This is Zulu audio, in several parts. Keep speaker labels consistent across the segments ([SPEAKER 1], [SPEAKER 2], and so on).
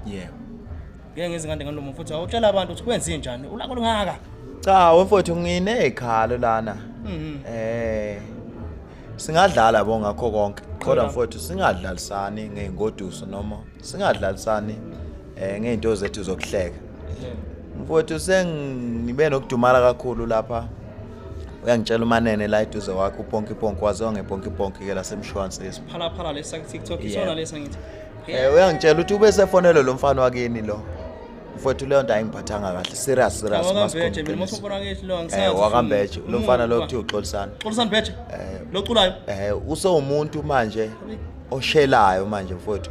[SPEAKER 1] Yebo.
[SPEAKER 2] Ngeke ngizingande ngalomo futhi awutshela abantu ukuthi kwenze njani. Ulaka olungaka.
[SPEAKER 1] Cha mfowethu nginezikhalo lana. Singadlala bo ngakho konke. Kodwa mfowethu singadlalisani ngeingoduso noma singadlalisani ngeinto zethu zokuhleka. Mfowethu sengibe nokudumala kakhulu lapha. Uyangitshela uManene la eduze wakhe uPonki Ponki waziwa ngePonki Ponki ke lasemshwansisi.
[SPEAKER 2] Phala phala lesa TikTok isona lesa ngithi.
[SPEAKER 1] Uyangitshela ukuthi ube sefonele lo mfana wakini lo. Mfowethu leyo nto ayingiphathanga kahle. Serious serious
[SPEAKER 2] masikhona. Mina mosubona ngithi lo angisazi.
[SPEAKER 1] WakaMbeje lo mfana lo kuthiwa uXolisani.
[SPEAKER 2] Xolisani Mbeje. Lo culayo.
[SPEAKER 1] Usewumuntu manje oshelayo manje mfowethu.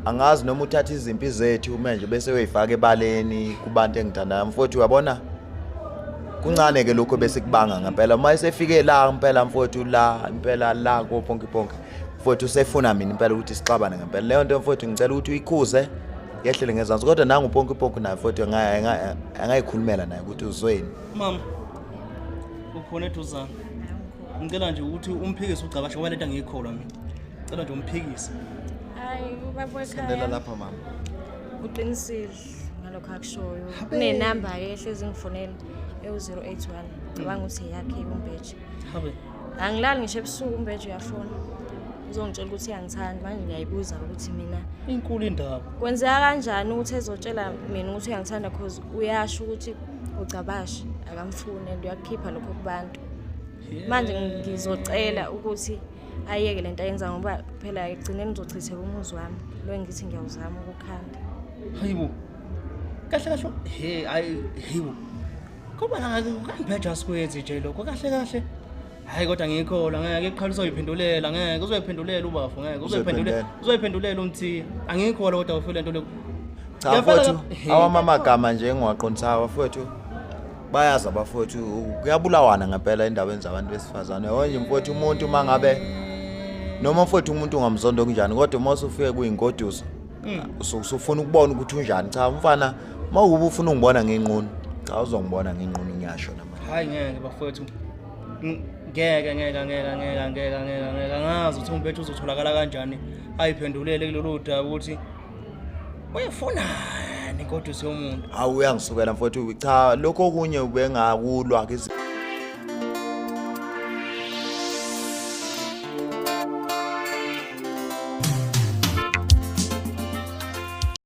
[SPEAKER 1] Angazi noma uthatha izimpi zethu manje bese uyifaka ebaleni kubantu engithandayo mfowethu uyabona. Kuncane ke lokho bese kubanga ngempela uma esefike la impela mfowethu la impela la koPonki Ponki mfowethu usefuna mina impela ukuthi sixabane ngempela leyo nto mfowethu ngicela ukuthi uyikhuze yehlele ngezansi kodwa nangu uPonki Ponki naye mfowethu angayikhulumela naye ukuthi uzweni.
[SPEAKER 2] Mama ukhona eduzane, ngicela nje ukuthi umphikise uGcabashe ngoba lento angiyikholwa mina. Ngicela nje umphikise.
[SPEAKER 3] Hayi ubaba ekhaya.
[SPEAKER 1] Sendela lapha mama.
[SPEAKER 3] Uqinisile ngalokho akushoyo. Kunenamba ke ehlezi ngifonela ewu-081 cabanga ukuthi eyakhe uMbeje.
[SPEAKER 2] Habe.
[SPEAKER 3] Angilali ngisho ebusuku uMbeje uyafona. Uzongitshela ukuthi uyangithanda manje ngiyayibuza ukuthi mina
[SPEAKER 2] inkulu indaba.
[SPEAKER 3] Kwenzeka kanjani ukuthi ezotshela mina ukuthi uyangithanda cause uyasho ukuthi uGcabashe akamfuni and uyakukhipha lokho kubantu. Manje ngizocela ukuthi ayeke lento ayenza ngoba phela ekugcineni uzochitheka umuzi wami lo engithi ngiyawuzama ukukhanda.
[SPEAKER 2] Hayibo. Kahle kahle he hayi hayibo. Kuba kaMbeje asikwenzi nje lokho kahle kahle. Hayi kodwa ngikholwa ngeke iqhala uzoyiphendulela ngeke uzoyiphendulela ubafo ngeke uzoyiphendulela uzoyiphendulela umthi angikholwa kodwa ufile lento lokho.
[SPEAKER 1] Cha mfowethu awamamagama nje engiwaqondisayo mfowethu bayazi abafowethu kuyabulawana ngempela endaweni zabantu besifazane. Yonke mfowethu umuntu mangabe noma mfowethu umuntu ungamzondo kanjani kodwa uma usufike kuyingoduso usufuna ukubona ukuthi unjani. Cha mfana mawuba ufuna ungibona ngenqunu cha uzongibona ngenqunu ngiyasho namanje.
[SPEAKER 2] Hayi ngeke bafowethu ngeke ngeke ngeke ngeke ngeke ngeke ngeke angazi ukuthi uMbeje uzotholakala kanjani ayiphendulele kulolu daba ukuthi uyefunani ingoduso yomuntu.
[SPEAKER 1] Hawu uyangisukela mfowethu. Cha lokho okunye ubengakulwa ke.